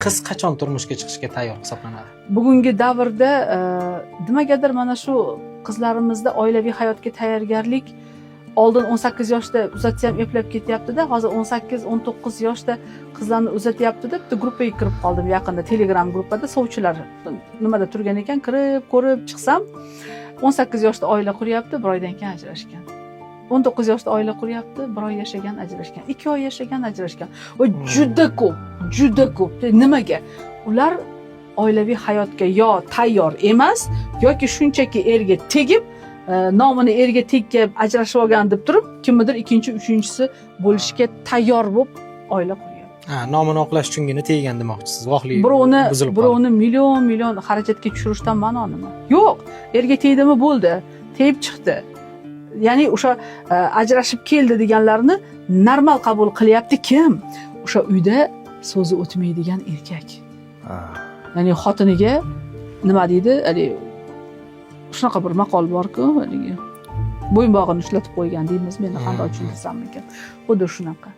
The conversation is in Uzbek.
Qiz qachon turmushga chiqishga tayyor hisoblanadi? Bugungi davrda nimagadir mana shu qizlarimizda oilaviy hayotga tayyorgarlik oldin 18 yoshda uzatsa ham eplab ketyaptida, hozir 18, 19 yoshda qizlarni uzatyaptida. Bitta gruppaga kirib qoldim yaqinda, Telegram gruppada sovchilar nimada turgan ekan, kirib ko'rib chiqsam, 18 yoshda oila quryapti, bir oydan keyin ajrashgan. 19 yoshda oila quryapti, bir oy yashagan, ajrashgan, 2 oy yashagan, ajrashgan. Va juda ko'p, juda ko'p. Nimaga ular oilaviy hayotga yo tayyor emas, yoki shunchaki erga tegib, nomini erga tekkab ajrashib olgan deb turib, kimnidir ikkinchi, uchinchisi bo'lishga tayyor bo'lib oila quryapti. Ha, nomini oqlash uchungina teggan demoqchisiz, vohli Birovni buzilib qoldi. Birovni million million xarajatga tushirishdan ma'no nima? Yo'q, erga tegdimi, bo'ldi, tegib chiqdi. Ya'ni o'sha ajrashib keldi deganlarni normal qabul qilyapti. Kim? O'sha uyda so'zi o'tmaydigan erkak. Ya'ni xotiniga nima deydi, haligi shunaqa bir maqol borku, haligi bo'yinbog'ini ushlatib qo'ygan deymizmi endi, qanday tushuntirsam ekan, xuddi shunaqa.